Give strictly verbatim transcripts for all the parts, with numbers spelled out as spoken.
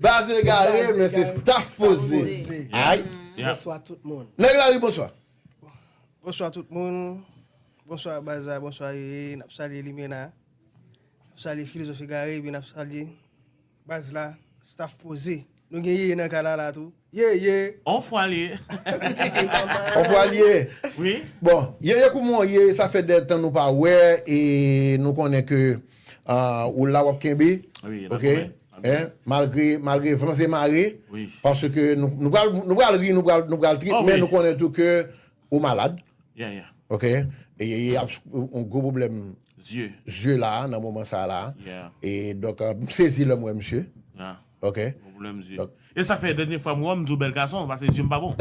Baz egare, men se staff poze. Ay. Bonswa tout moun. Nèg lari, bonswa. Bonswa tout moun. Bonswa Baza, bonswa Yeye. N ap salye Limena. N ap salye Filozof Egare, epi n ap salye baz la, staff poze. Nou gen Yeye nan kay la la tou. Yeye! On fwa li ye. On fwa li ye. Wi. Bon, Yeye, kouman w ye? Sa fè de tan nou pa wè e nou konnen ke ah, ou la w ap kenbe. Ok? Hein? Malgre, malgre van se mare, paske nou, nou pral, nou pral ri, nou pral, nou pral trip, men nou konnen tou ke ou malad. Ok? E, e, e ap, yon gwo pwoblèm Zye. zye la, nan moman sa la. E donk, ah, m sezi lè m wè misye. Ok? Pwoblèm zye. E sa fè dènye fwa m wè w, m di w bèl gason, paske zye m pa bon.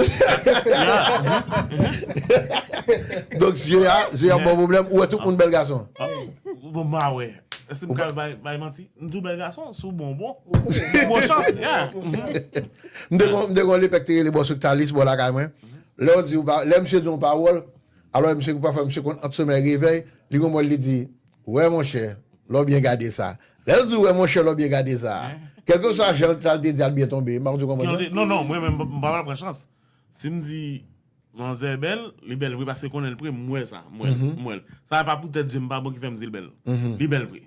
Donk, zye a, zye a bon pwoblèm, ou wè tout moun bèl gason. Bon, m pa wè. Èske m kal bay, bay manti? M di w bèl gason, si w bon, w bon. Ou bon chans, yeah. M te gon, m te gon lepèk te rele Bòs Oktalis, bò lakay mwen. Lè w di w pa, lè misye di yon pawòl, alò misye, pafwa misye konn ant somèy revèy, li gon mò li di, wè monchè, lè w byen gade sa. Lè l di w wè monchè, lè w byen gade sa. Kèlkeswa jan l te di a l byen tonbe, m pa konn si w konprann sa. Non, non, mwen menm, m pa pral pran chans. Si m di, manzè bèl, li bèl vre paske konnen l pre, m wè sa, m wè l, m wè l. Sa pa poutèt zye m pa bon ki fè m di l bèl. Li bèl vre.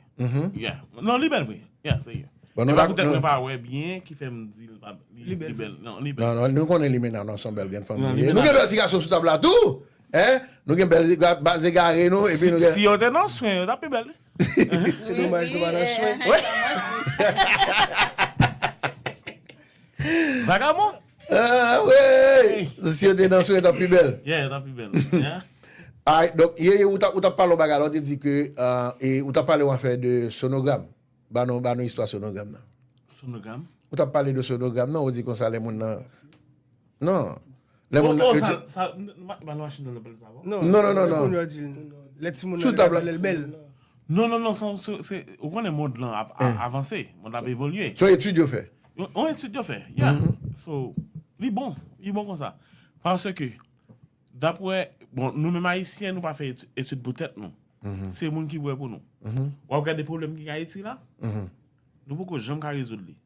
Yeah. Non, li bèl vre. Yeah, serye. E pa poutèt mwen pa wè byen ki fè m di l pa, li, li bèl. Non, li bèl. Non, non, nou konnen Limena, non, se yon bèl grenn fanm li ye. Nou gen bèl ti gason sou tab la tou. Hein? Nou gen bèl baz egare nou, epi nou gen... Si yo te nan swen, yo ta pi bèl. Se domaj nou pa nan swen. Vagabon. Ah, wi. Si yo te nan swen, yo ta pi bèl. Yeah, yo ta pi bèl. Ay, donk, Yeye, ou t ap, ou t ap pale yon bagay la, ou te di ke, ah, e, ou t ap pale yon afè de Sonogram. Ba nou, ba nou istwa Sonogram nan. Sonogram? Ou t ap pale de Sonogram nan, ou di konsa lè moun nan... Non. Lè moun nan... Sa, sa, ba nou machin nan lè bèl sa bon? Non, non, non, non. Kounye a di, lè timoun nan lè bèl. Non, non, non, se, se, ou konnen mond lan ap avanse, mond lan ap evolye. Se yon etid yo fè. Yon etid yo fè, yeah. So, li bon, li bon konsa. Paske, daprè, bon, nou menm Ayisyen, nou pa fè etid pou tèt nou. Se moun ki wè pou nou. W ap gade pwoblèm ki gen Ayiti la, nou poko janm ka rezoud li.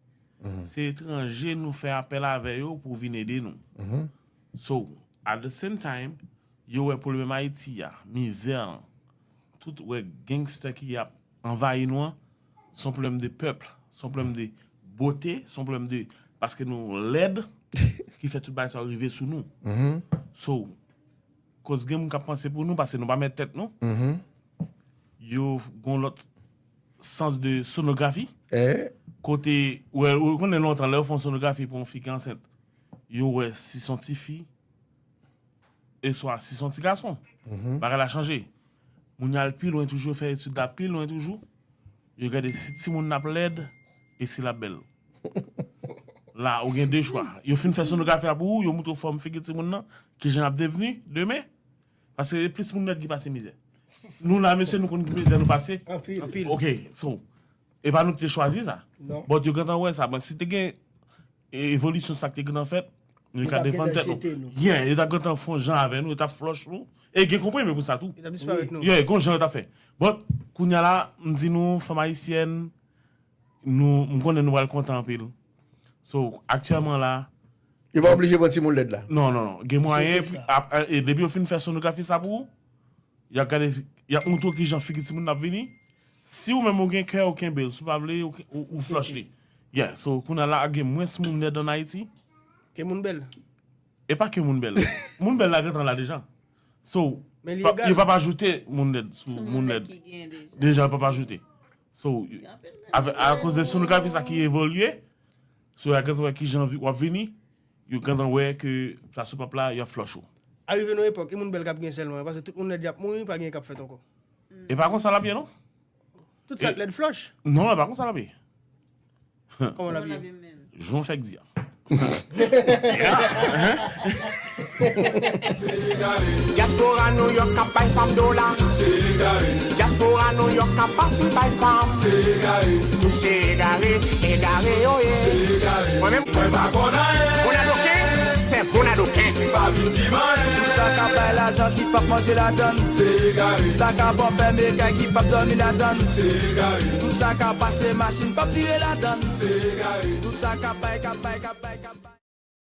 Se etranje nou fè apèl avè yo pou vin ede nou. So, at the same time, yo wè pwoblèm Ayiti a, mizè an, tout wè gangsta ki ap anvayi nou an, se yon pwoblèm de pèp, se yon pwoblèm de bote, se yon pwoblèm de, paske nou lèd, ki fè tout bagay sa yo rive sou nou. So, koz gen moun k ap panse pou nou, paske nou pa mèt tèt nou, yo gon lòt sans de sonografi, kote, wè, ou konnen lontan, lè yo fè yon sonografi pou yon fi ki ansent, yo wè si se yon ti fi, e swa si se yon ti gason. Bagay la chanje. Moun yo al pi lwen toujou, fè etid la pi lwen toujou. Yo gade si timoun nan ap lèd e si l ap bèl. La, ou gen de chwa. Yo fin fè sonografi a pou ou, yo moutre w fòm figi timoun nan, kijan l ap devni demen. Paske plis moun lèd ki pase mizè. Nou la, mesye, nou konn ki mizè nou pase. Anpil. Ok, so, e pa nou ki te chwazi sa. But yo gentan wè sa. Bon, si te gen evolisyon sa k te gentan fèt, nou te ka defann tèt nou. Yeah, yo t ap gentan fè yon jan avè nou, yo t ap flòch nou. E gen konprime pou sa tou. Yo t ap disparèt nou. Yeah, gon jan yo t ap fè. But, kounye a la, m di nou, fanm ayisyèn, nou, m konnen nou pral kontan anpil. So, aktyèlman la, yo pa oblije pran timoun lèd la. Non, non, non. Gen mwayen, e depi yo fin fè sonografi sa pou ou, y ap gade, y ap moutre w kijan figi timoun nan ap vini. Si ou menm ou gen kè, ou kenbe l. Si w pa vle, ou, ou, ou flòch li. Yeah, so, kounye a la, gen mwens moun lèd ann Ayiti. Ke moun bèl. E pa ke moun bèl. Moun bèl la gentan la deja. So, yo p ap ajoute moun lèd sou moun lèd. Deja, yo p ap ajoute. So, akoz de sonografi sa ki evolye, so, y a gentan wè kijan w ap vini, yo gentan wè ke plas ou p ap la, y ap flòch ou. Arive nan epòk, e moun bèl k ap gen sèlman, paske tout moun lèd y ap mouri, pa gen k ap fèt ankò. E pa konsa l ap ye, non. Tout sa k lèd flòch. Non, e pa konsa l ap ye. Kòman l ap ye? Jan w fèk di a. Dyaspora New York k ap bay fanm dola. Dyaspora New York k ap pati bay fanm. Tout se egare, egare yo ye. Mwen menm, moun adoke, se moun Ki pa vin di m anyen. Tout sa k ap bay lajan ki p ap manje ladann. Se egare. Sa k ap fè mekay ki p ap dòmi ladann. Se egare. Tout sa k ap pase machin p ap vire ladann. Se egare. Tout sa k ap bay, k ap bay, k ap bay, k ap